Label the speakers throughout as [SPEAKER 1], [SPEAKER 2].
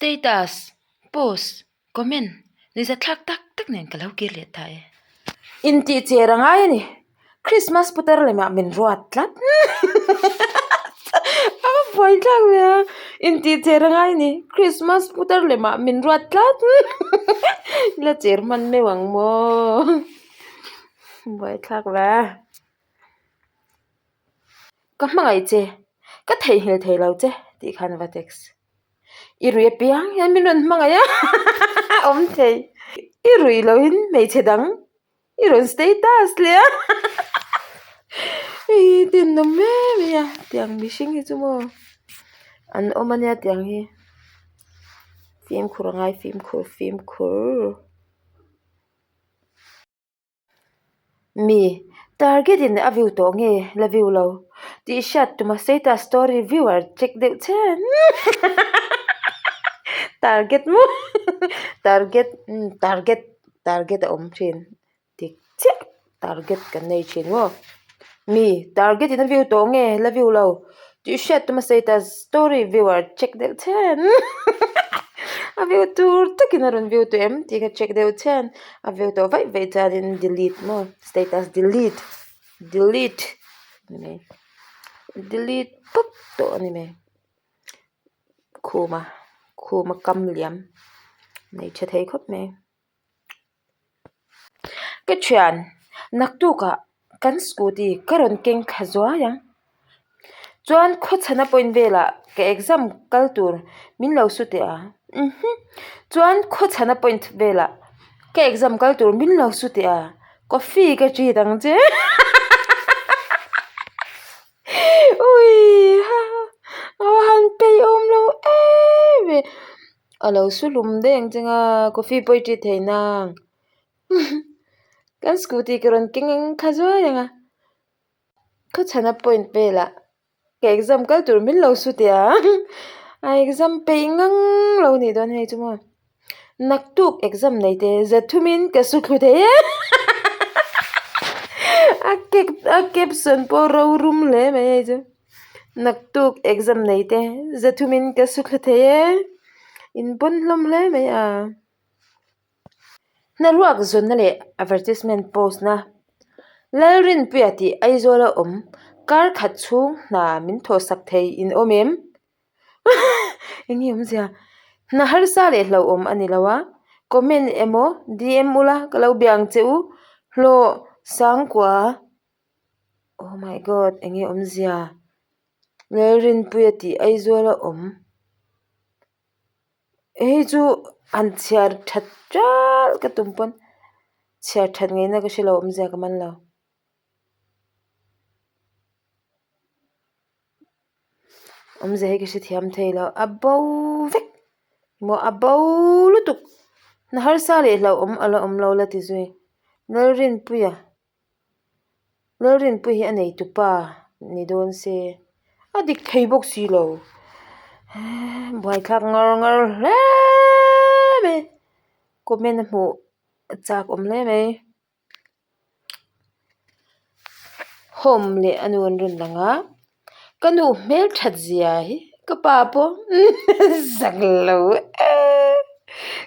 [SPEAKER 1] Status, post, comment nuihzatthlak tak tak nen ka lo kir leh ta e. Intih cher a ngai a ni. Christmas putar lemah min ruat tlat. A va buaithlak ve a. Intih cher a ngai a ni. Christmas putar lemah min ruat tlat. La cher hman meuh ang maw. Buaithlak ve. Ka hmangaih che, ka theihnghilh thei lo che tih khan va text. I rui apiang hian min rawn hmangaih a, awm thei. I rui loin hmeichhe dang i rawn status leh a, hei hi tinawm em mai a, tiang mihring hi chu maw an awm ania tiang hi. Fimkhur a ngai fimkhur fimkhur. Mi target in a view tawh nge la view lo tih hriat tuma status story viewer check deuh chhen target maw target target target a awm thin dik chiah target kan nei thin maw mi target in a view tawh nge la view lo tih hriat tuma status story viewer check deuh chhen a view tur takin a rawn view tawh em tih kha check deuh chhen. A view tawh vaih vaih chuanin delete maw status delete delete ni mai delete pawp tawh a ni mai khuma khuma kam liam nei tha thei khawp mai ka thian naktukah kan scooty ka rawn keng thla zuai ang. Chuan khawchhana point velah ka exam kal tur min lo su teh a umm chuan khawchhana point velah ka exam kal tur min lo su teh a coffee ka treat ang che uiha a va han peih awm lo em em a lo su hlum daih ang che nga coffee pawh i treat thei nang kan scooty ka rawn keng ang kha zuai ang a. Khawchhana point velah ka exam kal tur min lo su teh a a exam peih ngang lo nih dawn hei chu maw naktuk exam nei te zathumin ka su thlu thei e a a caption pawh ro rum hle mai hei chu naktuk exam nei te zathumin ka su thlu thei e in pawn hlawm hle mai a. Hnaruak zawnna leh advertisement post na Lalrinpuia tih Aizawl a awm kar khat chhung hna min thawh sak thei in awm em? Eng nge awmzia? Hna harsa leh hlauhawm a ni lo a, comment emaw DM ula ka lo bia ang che u hlawh sangkua oh my god eng nge awmzia? Lalrinpuia tih Aizawl a awm. Hei chu han chhiar that ṭalh ka tum pawn chhiar that ngaihna ka hrelo awmzia ka man lo. Awmzia hi ka hrethiam thei lo a bo vek maw a bo lutuk hna harsa leh hlauhawm a la awm lo la ti zui Lalrinpuia. Lalrinpuii hi a nei tupa ni dawn se a dik thei bawk si lo buaithlak ngar ngar hle mai comment a hmuh a chak awm hle mai home leh a nu an rawn lang a. Ka nu hmelthat zia hi ka pa pawh zak lo e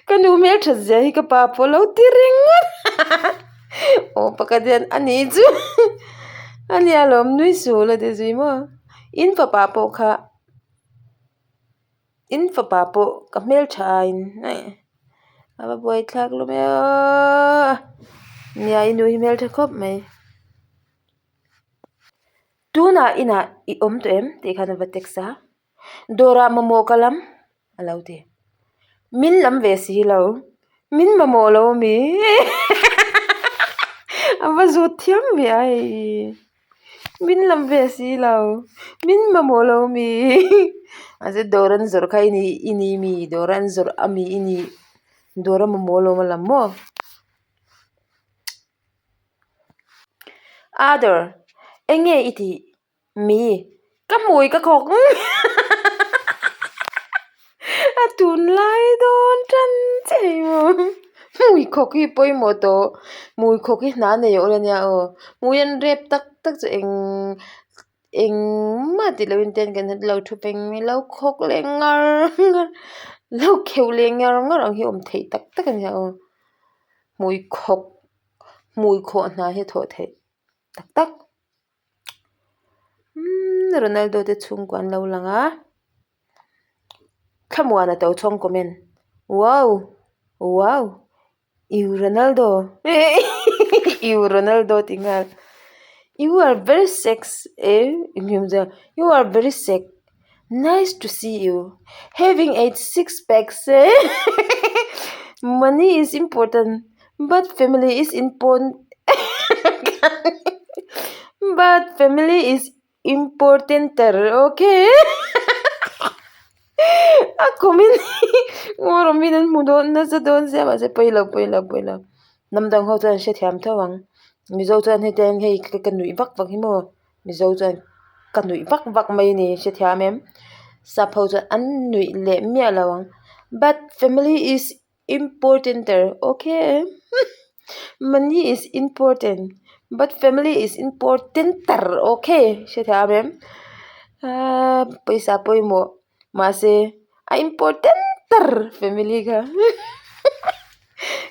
[SPEAKER 1] ka nu hmelthat zia hi ka pa pawh lo ti ringawt aw pakhat hian a ni chu a nia lawm nui suh la ti zui maw in fapa pawh kha in fapa pawh ka hmeltha aiin a va buaithlak hlawm e aw nia i nu hi hmeltha khawp mai. Tunah inah i awm tawh em tih khan a va text a, dawrah mamawh ka lam a lo ti. Min lam ve si lo, min mamawh lo ami a va zawt thiam ve a hei min lam ve si lo, min mamawh lo ami mahse dawr an zawrh kha i ni i ni mi dawr an zawrh ami i ni dawr a mamawh alawm a lam maw. Other, Enge i tih? Mi, Ka hmui ka khawk a tunlai dawn tan che hei maw hmui khawk hi pawimawh tawh hmui khawk hi hna nei awlh ania aw hmui an rep tak tak chu eng engmah tih lohin ten kan lo thu peng mai lo khawk leh ngar ngar. Lo kheuh leh ngar ngar ang hi a awm theih tak tak a nia aw. Hmui khawk hmui khawh hna hi a thawh theih tak tak. Umm Ronaldo te chhungkua an lo lang a Thlamuana Tochhawng comment wow wow you Ronaldo you Ronaldo tih nghal you are very sex eh you are very sex nice to see you having eight six packs money is important but family is import but family is importanter okay a comment hi ngaw rawh min an hmu dawn nasa dawn sia mahse pawi lo pawi lo pawi lo hnam dang ho chuan an hrethiam tho ang mizo chuan hetiang hian hei ka nuih vak vak hi maw mizo chuan ka nuih vak vak mai a ni hrethiam em sap ho chuan an nuih leh miah lo ang but family is Importanter ok money is important but family is importanter ok hrethiam em ahh pawisa pawimawh mahse a important ber family kha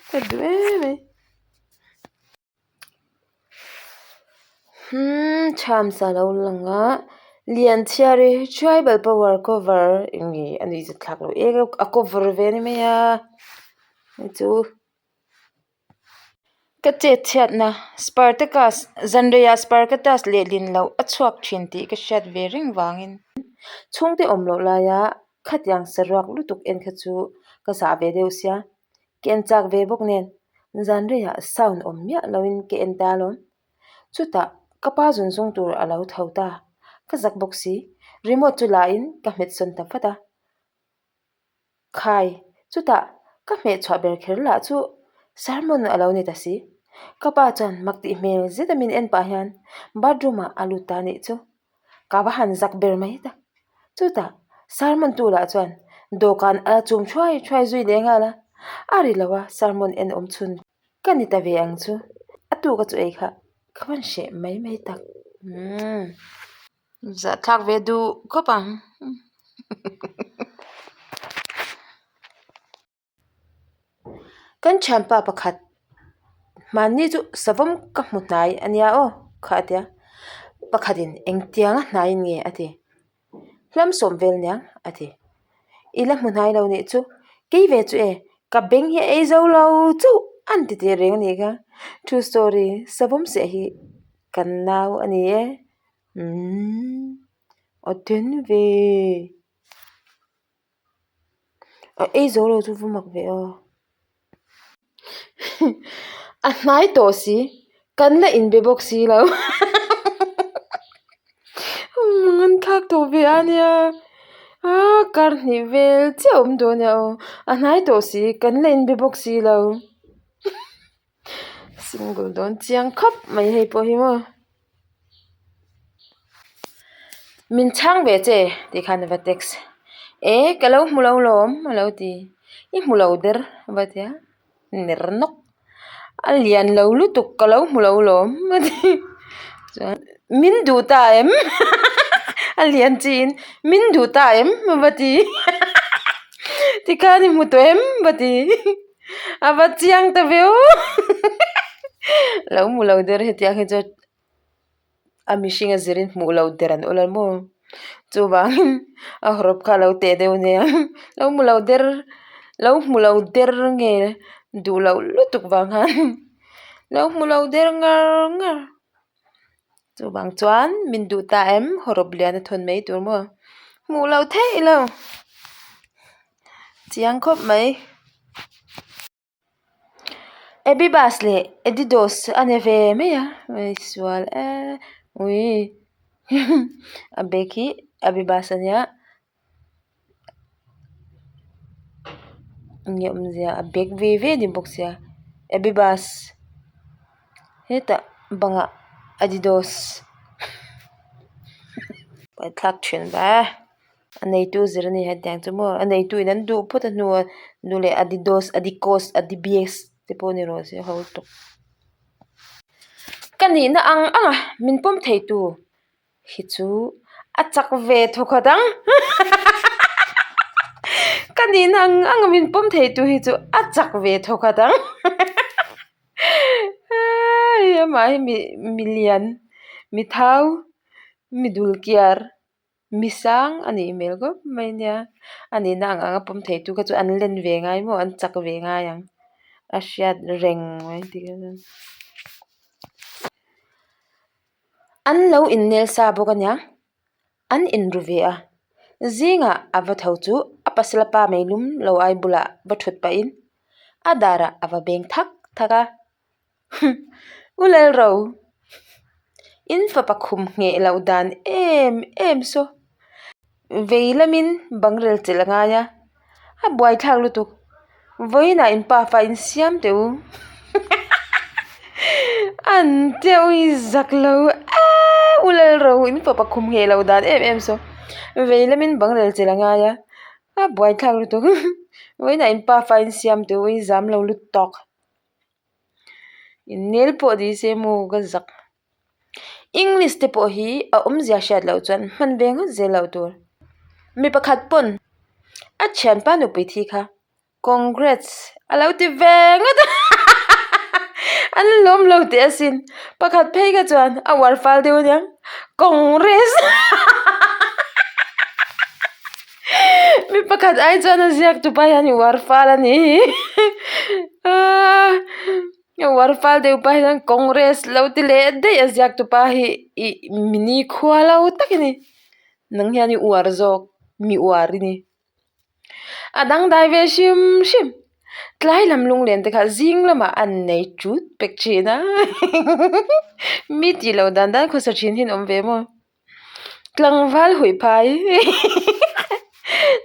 [SPEAKER 1] ka duh em mai. Umm chhamsa lo lang a Lianchhiari tribal power cover eng nge a nuih zat thlak loh em a cover ve a ni mai a hei chu ka chet chhiatna Spartacus zanreiah Spartacus lehlin loh a chhuak thin tih ka hriat ve reng vangin chhungte awm loh laia khatiang saruak lutuk en kha chu ka zah ve deuh sia. Ka en chak ve bawk nen zan reiah sound awm miah loin ka en ta alawm. Chutah ka pa zun zung tur a lo tho ta, ka zak bawk si. Remote chu la in ka hmet sawn ta vat a. Khai, chutah ka hmeh chhuah ber kher lah chu sermon a lo ni ta si. Ka pa chuan mak tih hmel zet a min en pah hian bathroom ah a lut ta anih chu. Ka va han zak ber mai tak. Chutah sermon tu lah chuan dawhkan a chum thuai thuai zui leh nghal a, a ri lo a sermon en awm chhun ka ni ta ve ang chu. A tuk a chu ei kha ka van hreh mai mai tak. Umm zahthlak ve duh khawp ang. Kan thianpa pakhat hmanni chu savawm ka hmu hnai a nia aw kha a ti a pakhatin engtianga hnaiin nge a ti hlam sawm vel nia a ti i la hmu hnai lo nih chu kei ve chu e ka beng hi a ei zo lo chauh an ti teh reng a nih kha true story savawm seh hi kan nau a ni e umm a then ve. A ei zo lo chu va mak ve aw a hnai tawh si kan la inbe bawk si lo an thlak tawh ve a nia ah kar hnih vel chiah a awm dawn nia aw a hnai tawh si kan la inbe bawk si lo single dawn chiang khawp mai hei pawh hi maw. Min chhang ve che tih khan a va text e ka lo hmu lo lawm a lo ti i hmu lo der a va ti a ner nawk a lian lo lutuk ka lo hmu lo lawm a ti chuan min duh ta em a lian chiin min duh ta em a va ti tikhan i hmu tawh em a va ti. A va chiang ta viau lo hmu lo der hetiang hi chu a mihring a zirin hmuh loh der an awl a maw chuvangin a hawrawp kha a lo teh deuh ania lo hmu lo der lo hmu lo der nge duh loh lutuk vang khan lo hmu lo der ngar ngar chuvang chuan min duh ta em hawrawp lian a thawn mai tur maw hmuh loh theih lo. Chiang khawp mai. Abibas leh Adidas a ni ve mai a hei sual e ui a bag hi Abibas a nia enge awmzia a bag ve ve a ni bawk sia Abibas hetah bangah Adidas thlak thin ve. A neitu zir a ni hetiang chu maw a neitu in an duh phawt a hnuah nu leh adidos adikos adibies te pawh ni rawh se ho tawp. Ka nihna ang ang a min pawm thei tu hi chu a chak ve thawkhat ang ka. Ka nihna ang ang a min pawm thei tu hi chu a chak ve thawkhat ang. Amah hi mi mi lian mi thau mi dul kiar mi sang a nih hmel khawp mai nia a nihna ang ang a pawm thei tu kha chu an len ve ngai maw an chak ve ngai ang a hriat reng mai tikhian. An lo innel sa bawk a nia. An inru ve a, zingah a va tho chu a pasal pa meilum lo ai bulah va thut pahin a darah a va beng thak thak a, U Lalro, in fapa khum ngheh loh dan em em saw vei lamin bang rel chelh a ngai a, a buaithlak lutuk, vawiinah in pafa in siam teh u an tia ui zak lo eee u Lalro in fapa khum ngheh loh dan em em saw vei lamin bang rel chelh a ngai a, a buaithlak lutuk vawiinah in pafa in siam teh u i zam lo lutuk. Innel pawh ni se maw ka zak. English te pawh hi a awmzia hriat loh chuan hman ve ngawt zel loh tur. Mi pakhat pawn a thianpa nupui thi kha congrats a lo ti ve ngawt a an lawm lo teh asin. Pakhat phei kha chuan a uar fal deuh aniang congress Mi pakhat ai chuan a ziak tupa hian i uar fal a ni aaa a uar fal deuh pah hian congress lo ti leh daih a ziak tupa hi ih mini khua lo tak a ni nang hian i uar zawk mi uar i ni a dangdai ve hrim hrim tlai lam lunglen te kha zing lamah an nei tut pek thin a mi tih loh dan dan khawsa thin hi an awm ve maw. Tlangval huih phai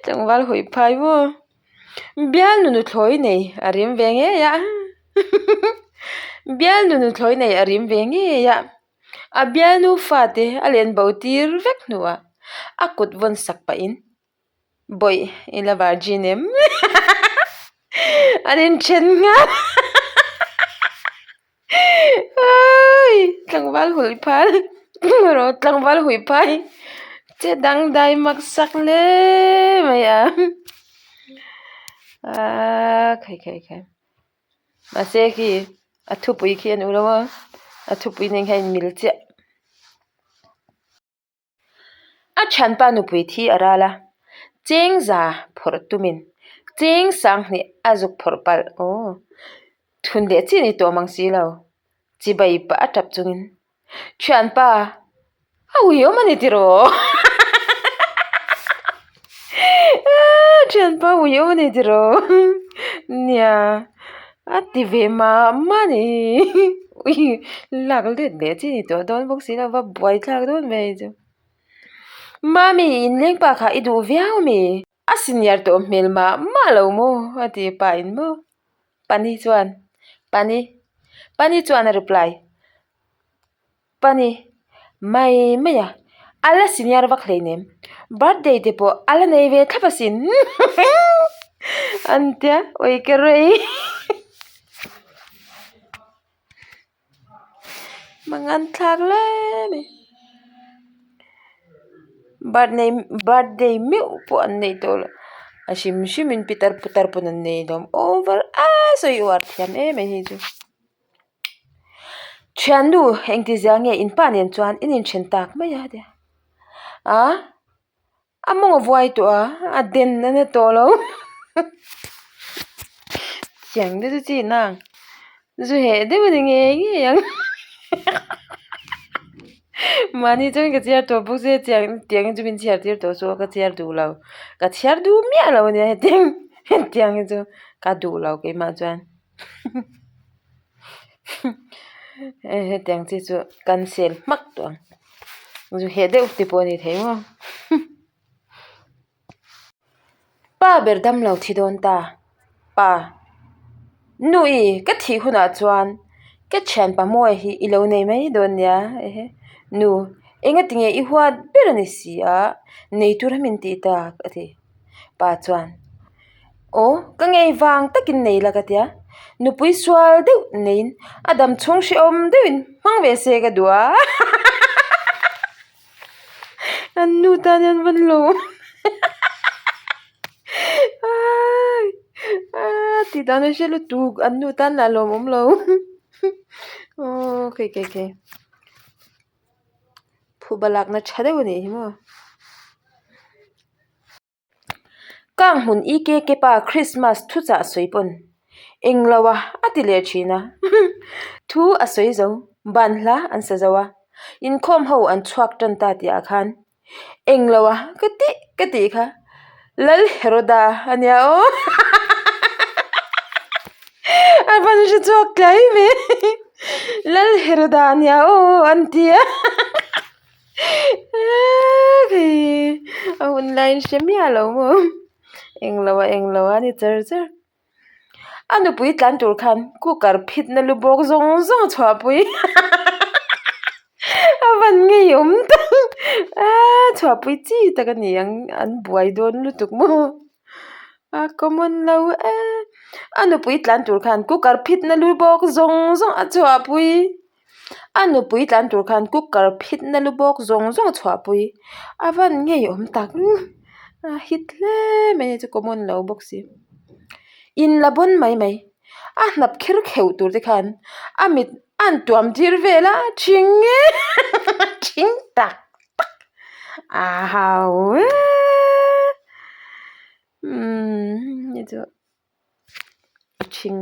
[SPEAKER 1] tlangval huih phai maw bialnu nuthlawi nei a rim ve ngei a bialnu nuthlawi nei a rim ve ngei a a bialnu fate a len bo tir vek hnuah a kut vawn sak pahin. Bawih i la virgin em? An inthen nghal Awii tlangval huih phai rawh tlangval huih phai che dangdai mak sak hle mai a aaa khai khai khai mahse khi a thupui khi a ni lo a a thupui nen khan a inmil chiah. A thianpa nupui thi a ral a, cheng za phawrh tumin cheng sanghnih a zuk phawrh palh aw thun leh chi ni tawh mang si lo, chibai pah a tap chungin thianpa a uiawm a ni tiraw thianpa a uiawm a ni tiraw nia a ti ve mah mah a ni. Ui lak let leh chi ni tawh dawn bawk si lo va buai thlak dawn mai chu. Mami inleng pa kha i duh viau ami? A senior tawh hmel mah mah lo maw a ti pa in maw? Pani chuan Pani Pani chuan a reply Pani mai mai a a la senior vak hleinem birthday te pawh a la nei ve thlap asin an tia ui ka rei mangan thlak hle mai birthday birthday meuh pawh an neih tawh loh a hrim hrim in pitar putar pawn an nei hlawm over a sawi uar thiam em mai hei chu. Thiannu engtizia nge in pa nen chuan in inthen tak mai a tia a a mawng a vuai tawh a a den a na tawh lo tiang te chu chi nang zu heh deuh a ni ngei ngei ang mahni chuan ka chhiar tawh bawk se tiang tiang hi chu min chhiar tir tawh chu ka chhiar duh lo ka chhiar duh miah lo a nia hetiang hetiang hi chu ka duh lo keimah chuan. Hetiang chi chu cancel hmak tawh ang zu heh deuh te pawh a ni thei maw pa ber damlo thi dawn ta pa nu i ka thih hunah chuan ka thianpa mawi hi i lo nei mai dawn nia nu engatinge i huat ber a ni si a nei tur a min tih tak a ti pa chuan. Aw, ka ngei vang takin nei la ka tia, nupui sual deuh neiin a dam chhung hrehawm deuhin hmang ve se ka duh a an nu tan hian van lo Tih dan an hre lutuk an nu tan lah lawmawm lo aw kei kei kei phuba lakna tha deuh a nih hi maw. Kang hmun EKK pa Christmas thuchah sawi pawn englo a a ti leh thin a thu a sawi zo ban hla an sa zo a inkhawm ho an chhuak tan ta tih ah khan Englo a ka tih ka tih kha Lal Heroda a nia aw a van hre chhuak tlai ve Lal Heroda a nia aw an ti a hei a hun laiin hre miah lo maw englo a englo a ni char char. A nupui tlan tur khan cooker phitna lu bawk zawng zawng a chhuahpui a van ngeiawm tak aaa chhuahpui chi tak a ni ang an buai dawn lutuk maw a common lo e a nupui tlan tur khan cooker phitna lu bawk zawng zawng a chhuahpui a nupui tlan tur khan cooker phitna lu bawk zawng zawng a chhuahpui a van ngeiawm tak a hit hle mai a chu common lo bawk si in la bawn mai mai a hnap kher kheuh tur te khan a mit a han tuam tir vel a thing nge thing tak tak a hau e umm hei chu a thing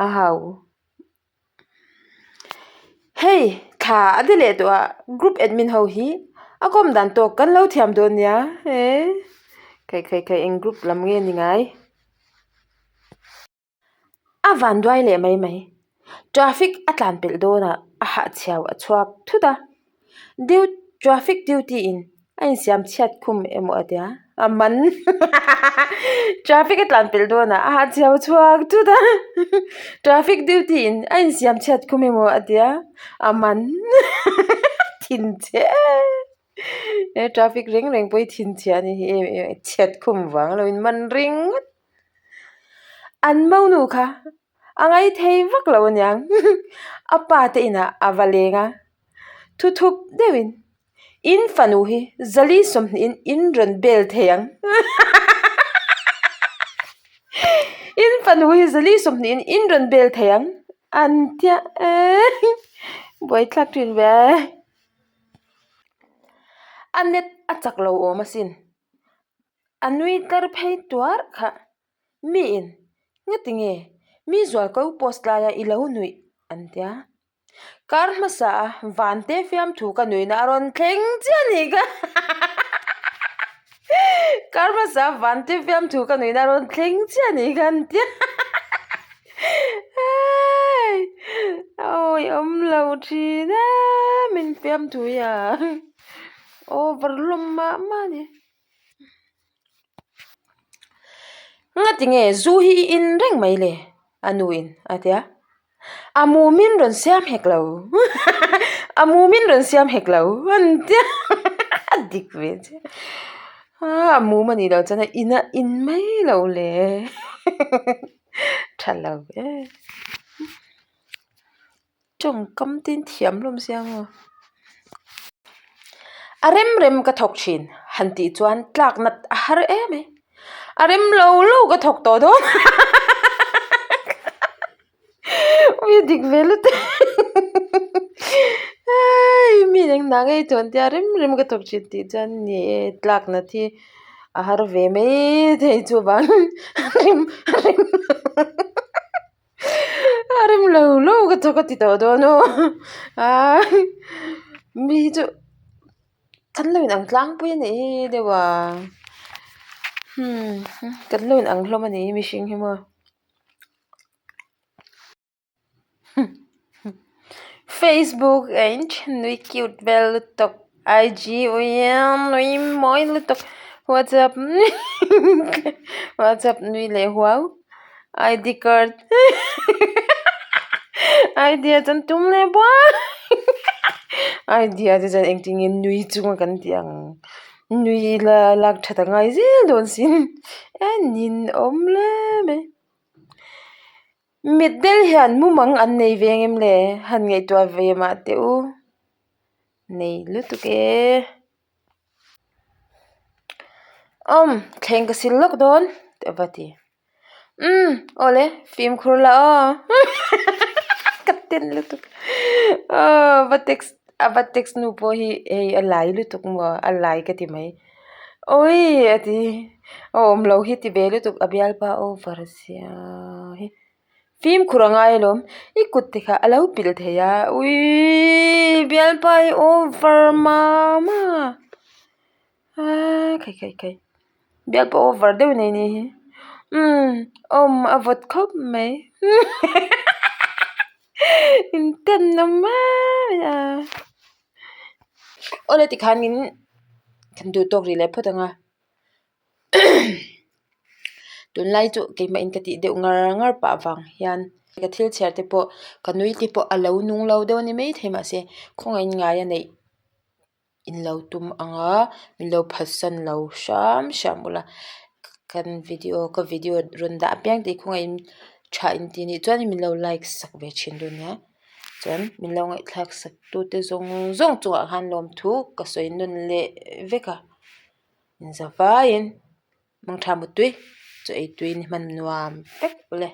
[SPEAKER 1] a hau. Hei thla a ti leh tawh a group admin ho hi a kawm dan tawk kan lo thiam dawn nia he khai khai khai eng group lam nge ni ngai a van duai leh mai mai traffic a tlan pelh dawn ah a hahchhiau a chhuak thut a deu traffic duty in a insiam chhiat khum emaw a tia a man traffic a tlan pelh dawn ah a hahchhiau chhuak thut a traffic duty in a insiam chhiat khum emaw a tia a man thinchhe he traffic reng reng pawh hi thinchhia a ni hi em em chhiat khum vang a lo in man ringawt an monu kha a ngaithei vak lo aniang a pa te inah a va leng a thuthup deuhin. In fanu hi zali sawmhnihin in rawn bel thei ang. In fanu hi zali sawmhnihin in rawn bel thei ang an tia e buaithlak thin ve. A net a chak lo awm asin. A nui tlar phei tuar kha. Miin ngatinge mi zualko post laia i lo nuih an tia. Kar hmasa a vante fiamthu ka nuihna a rawn thleng chiah a nih kha kar hmasa a vante fiamthu ka nuihna a rawn thleng chiah a nih kha an tia hei awi awm lo thin e min fiamthu hi a over hlawm mah mah a ni. Ngatinge zu hi i in reng mai le? A nu in a ti a. A mum in rawn siam hek lo a mum in rawn siam hek lo an ti a a dik ve chiah a mum a nih loh chuan a in a in mai lo le tha lo e. Tawngkam te in thiam hlawm sia maw a rem rem ka thawk thin han tih chuan tlak nat a har em mai a rem lo lo ka thawk tawh dawn ui a dik ve lutuk hei mi eng hna ngei chuan tia rem rem ka thawk thin tih chuan ni e tlak nat hi a har ve mai thei chuvang rem rem. A rem lo lo ka thawk a ti tawh dawn aw aa mi hi chu kan lo inang tlangpui a nih hi deuh a hmm kan lo inang hlawm a nih hi mihring hi maw facebook a inthen nui cute vel lutuk IG uiiiam nui mawi lutuk whatsapp whatsapp nui leh huau ID card ID ah chuan tum leh buai ID ah te chuan engtin nge nui chunga kan tih ang nui ila lak that a ngai zel dawn sin e ninawm hle mai. Mitdel hian mumang an nei ve ang em le? Han ngaihtuah ve mah teh u. Nei lutuk e. Awm, thleng ka sil lawk dawn tih a va ti. Umm awle fimkhur la aw ka ten lutuk aw va text a va text nu pawh hi hei a lai lutuk maw a lai ka ti mai awii a ti a awm lo hi ti ve lutuk a bialpa over sia hi fimkhur a ngai alawm i kut te kha a lo pilh thei a uiiii bialpa hi over mah mah. Aa khai khai khai bial pawh over deuh nei ni hi umm awm a vawt khawp mai in ten awm mai a awle tikhanin kan duh tawk rih leh phawt ang a tunlai chu keimah in ka tih deuh ngar ngar pah vang hian ka thil chhiar te pawh ka nui te pawh a lo nung lo deuh a ni maithei mahse khawngaih in ngai a neih. In lo tum ang a min lo phatsan lo hram hram ula kan video ka video rawn dah apiang te hi khawngaih in tha in tih nih chuan min lo like sak ve thin dawn nia chuan min lo ngaihthlak sak tu te zawng zawng chungah khan lawmthu ka sawi nawn leh vek a in za vaiin mangtha muttui chaw ei tui ni hman nuam vek ule.